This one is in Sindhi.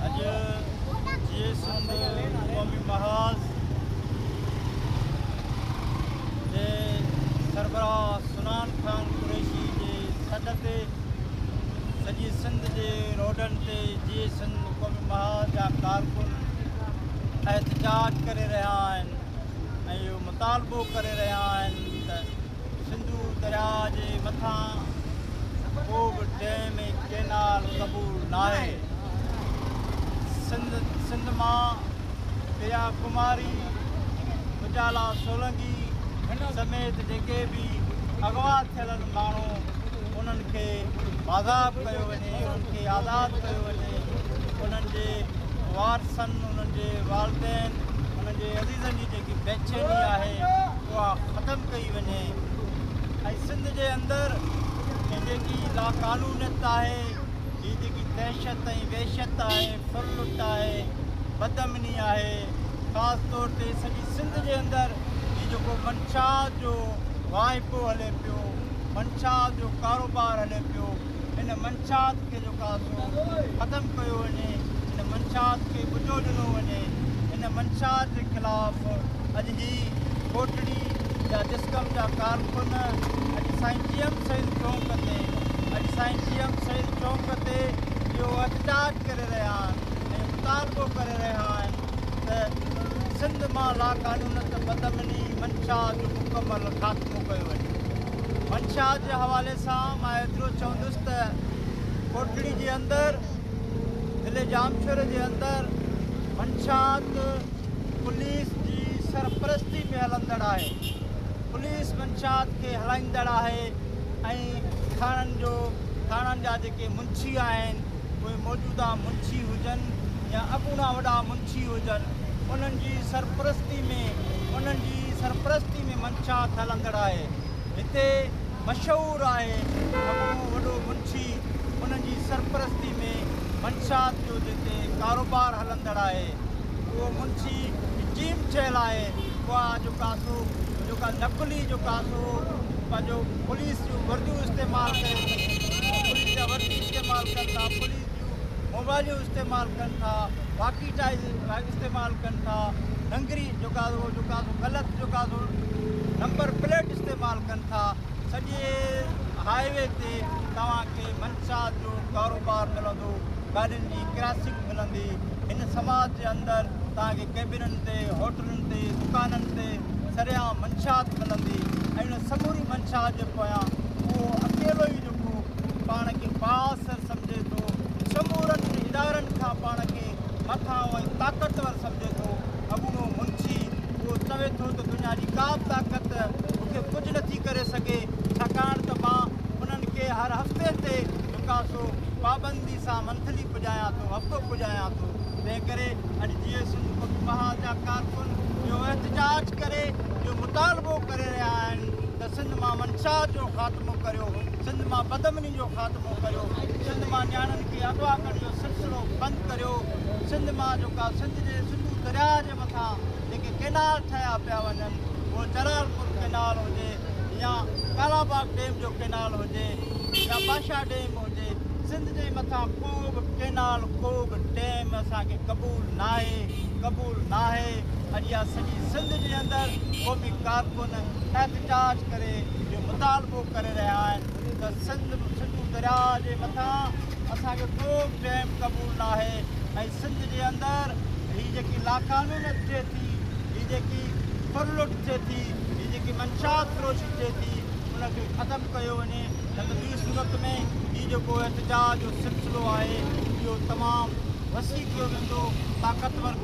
اڄ جيئي سنڌ قومي محاذ جي سربراهه سنان خان قريشي جي سڏ تي سڄي سنڌ جي روڊن تي جيئي سنڌ قومي محاذ جا ڪارڪن احتجاج ڪري رهيا آهن ۽ اهو مطالبو ڪري رهيا آهن ته سنڌو درياء جي مٿان ڪو به ڊيم ۽ ڪينال قبول ناهي. سنڌ سنڌ مان پريا ڪماري، اجالا سولنگي سميت جيڪي به اغوا ٿيل ماڻهو انهن کي بازياب ڪيو وڃي، انهن کي آزاد ڪيو وڃي، انهن جي وارثن، انهن جي والدين، انهن جي عزيزن جي جيڪي بيچيني آهي اها ختم ڪئي وڃي ۽ سنڌ جي اندر هي جيڪي لاقانونيت آهي، هي جيڪي دهشت ۽ وحشت آهي، ڦرلٽ آهي، بدامني آهي، خاص طور تي سڄي سنڌ جي اندر هي جيڪو منشيات جو واهپو هلي پيو، منشيات جو ڪاروبار هلي پيو، ان منشيات کي جيڪو آهي سو ختم ڪيو وڃي، ان منشيات کي ٻجو ڏنو وڃي، ان منشيات جي خلاف اڄ هي ڪوٽڙي جا جسقم جا ڪارڪن اڄ سائين جي ايم سيد چونڪ تي اڄ سائين جي ايم سيد چونڪ تي اهو احتجاج ڪري رهيا آهن ۽ مطالبو ڪري رهيا آهن ته سنڌ مان لاقانونيت، بدامني، منشيات جو مڪمل خاتمو ڪيو وڃي. منشيات جي حوالي سان مان ايترو چوندس ته ڪوٽڙي جي اندر ضلعي ڄامشوري جي اندر منشيات پوليس جي سرپرستي ۾ هلندڙ آهي. پوليس منشيات کي هلائيندڙ آهي ۽ ٿاڻن جو ٿاڻن جا جيڪي منشي آهن اهي موجوده منشي هجن يا اڳوڻا وڏا منشي هجن انهن جي سرپرستي ۾ انهن جي سرپرستي ۾ منشيات هلندڙ آهي. هتي مشهور آهي اڳوڻو وڏو منشي انهن جي سرپرستي ۾ منشيات جو جتي ڪاروبار هلندڙ آهي. اهو منشي ٽيم ٺهيل آهي اها جيڪا سو جيڪا نقلي جيڪا سو پنهنجو پوليس جون ورديون استعمال ڪري پوليس جا وردي استعمال ڪن ٿا پوليس جون موبائليون استعمال ڪن ٿا واڪي ٽائي استعمال ڪن ٿا ننگري جيڪا سو جيڪا سو غلط جيڪا سو نمبر پليٽ استعمال ڪن ٿا سڄي هاء وي تي توهان کي منشيات جو ڪاروبار ملندو گاڏين جي ڪراسنگ ملندي. هن سماج جي اندر توهان کي ڪيبنن تي، هوٽلن تي، دڪانن تي سرعام منشيات ملندي ۽ ان سموري منشيات جي پويان اهو اڪيلو ئي جيڪو پاڻ کي بااثر سمجهي ٿو، سمورن ادارن کان پاڻ کي مٿانهون ۽ طاقتور سمجهي ٿو، اڳوڻو منشي اهو چوي ٿو ته دنيا جي ڪا به طاقت مون کي ڪجهه نٿي ڪري سگهي ڇاڪاڻ ته مان انهن کي هر هفتي تي جيڪا سو پابندي سان منٿلي پڄايان ٿو، هفتو پڄايان ٿو، تنهن ڪري اڄ جيئي سنڌ قومي محاذ جا ڪارڪن اهو احتجاج ڪري اهو مطالبو ڪري رهيا آهن ته سنڌ مان منشيات جو خاتمو ڪريو، سنڌ مان بدامني جو خاتمو ڪريو، سنڌ مان نياڻين کي اغوا ڪرڻ جو سلسلو بند ڪريو، سنڌ مان جيڪا سنڌ جي سنڌو درياهه جي مٿان جيڪي ڪينال ٺاهيا پيا وڃن اهو جلالپور ڪينال هجي يا ڪالاباغ ڊيم جو ڪينال هجي يا ڀاشا ڊيم هجي سنڌ جي مٿان ڪو به ڪينال ڪو به ڊيم اسان کي قبول ناهي قبول ناهي اڄ اها سڄي سنڌ جي اندر قومي ڪارڪن احتجاج ڪري اهو مطالبو ڪري رهيا آهن ته سنڌ سنڌو درياء جي مٿان اسان کي ڪو به ڊيم قبول ناهي ۽ سنڌ جي اندر هي جيڪي لاقانونيت ٿئي ٿي هي جيڪي ڦرلٽ ٿئي ٿي هي جيڪي منشيات فروشي ٿئي ٿي ان کي ختم ڪيو وڃي نه ته ٻي صورت ۾ هي جيڪو احتجاج جو سلسلو آهي اهو تمام وسيع ٿيو ويندو طاقتور.